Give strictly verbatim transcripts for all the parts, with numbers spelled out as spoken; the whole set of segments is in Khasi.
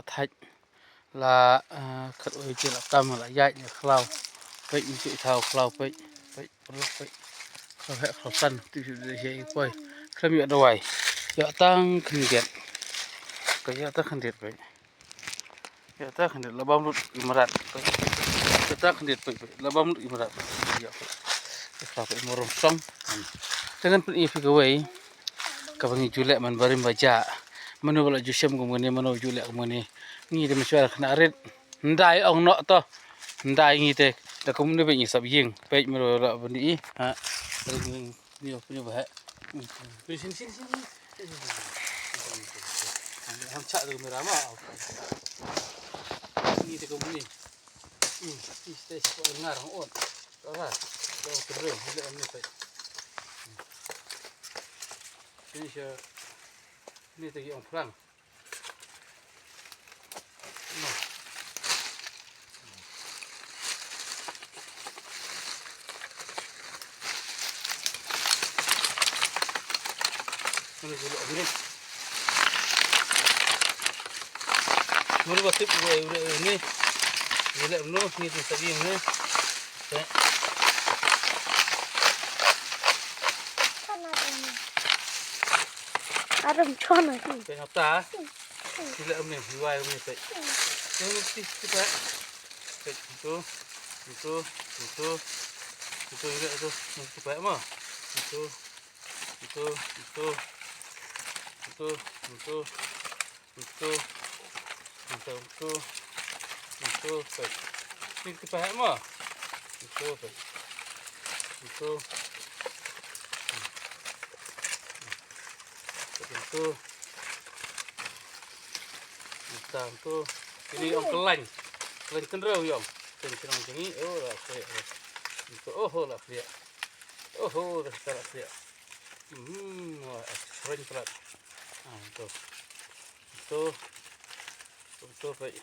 Thait la, eh, khat wei ji la tam la ïaid la khlaw. Peit, ngi ju thaw khlaw, peit, peit, peit. Khlaw heh khlaw san, tu ju de heh poi. Khlem ïoh dawai. Ïoh tang khyndiat. Peit, ïoh tang khyndiat, peit. Ïoh tang khyndiat la bam lut i mrad, peit. Ïoh tang khyndiat, peit, peit, la bam lut i mrad. Ïoh, peit. Ïoh, peit, marum song. Te ngan pyni ïa phi kawei kaba ngi ju leh man barim ba jah. Mano ba la ju shem kumne, mano ju leh kumne. Ngi te mynshwa khynnah rit. Ndai ong noh to. Ndai ngi te. Da kumne ba ngi sap ïing. Peit mano ba la bani i. Ha. Ring ring. Nio, nio ba heh. Sini, sini, sini, sini. Ham chak tu kamera ma. Ngi te kumne. Hmm, ih, te sipok lengar ang ot. Ora, ora terus, bila ni peit. Sini sha, ni te ki ong plang. No. Mano ba tip, mano ba tip, ni. Ni leh mano, ni tu tadi ni. Aram chona hi. Tengah ta. Sila mano, hiwai mano, peit. Mano ti, ti, peit. Peit, tu, tu, tu, tu, tu, tu, tu, tu, peit, ma. Tu, tu, tu, tu, tu, tu, tu, tu, tu, tu, tu, peit. Ni ti, peit, ma. Tu, peit. Tu. Peit, tu. Tang tu. Ini ong kelain. Kelain kenrau ïong. Kelain kenrau jengi. Oh, la khlieh. Tu, oh, la khlieh. Oh, la khlieh. Hmm, wah, keren kelat. Ah, tu. Tu. Tu, peit.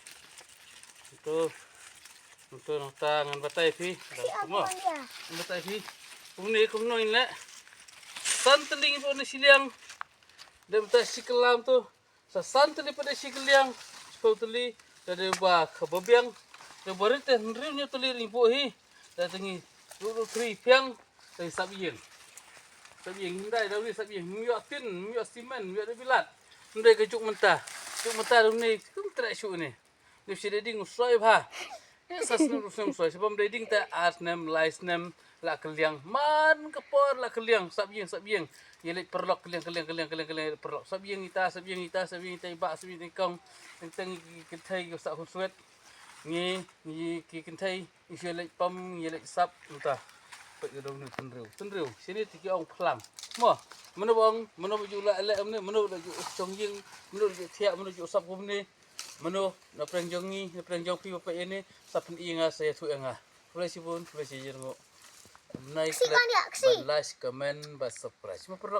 Tu. Tu, nangta ngan batai phi. Ngan batai phi. Kumne, kumno in leh. San tylli ngi pynne shiliang. Dei mynta shi klam tu. Sa san tylli pat dei shi kylliang, shiphew tylli, da dei ba kaba biang, da ba rit te hynriew hynñiew tylli ring buh hi, da te ngi ruh ruh tri piang, da ngi sap ïing. Sap ïing, hynrei da uni sap ïing, ym ïoh tin, ym ïoh simen, ym ïoh da bilat. Hynrei ka juk mynta, juk mynta da uni, kum treh shuh ni. Ni shi dei ding u soi bha. Ïa sa snem ruh snem soi, sa bym dei ding te ar snem, lai snem, la kylliang. Man ka por la kylliang, sap ïing, sap ïing. Ïa leit paralok kylliang, kylliang, kylliang, kylliang, kylliang, paralok. Sap ïing ita, sap ïing ita, sap ïing ita, i bah, sap ïing ita, i kong. Teng teng ki kynthei ki sap khun swet. Ngi, ngi ki kynthei, ngi ïa leit pam, ïa leit sap, mynta. Peit ka dong ni tynriew, tynriew. Shini te ki ong phlang. Mo, mano ba ong, mano ba ju la leh kumne, mano ba ju shong ïing, mano ba ju thiah, mano ju sap kumne. Mano, na pdeng jong ngi, na pdeng jong phi ba peit ïa ni, sa pyni ïa nga, sa ïathuh ïa nga. Khublei shibun, khublei shijur nguh. Ksi ban like, comment, bad subscribe. Shima pyrlok.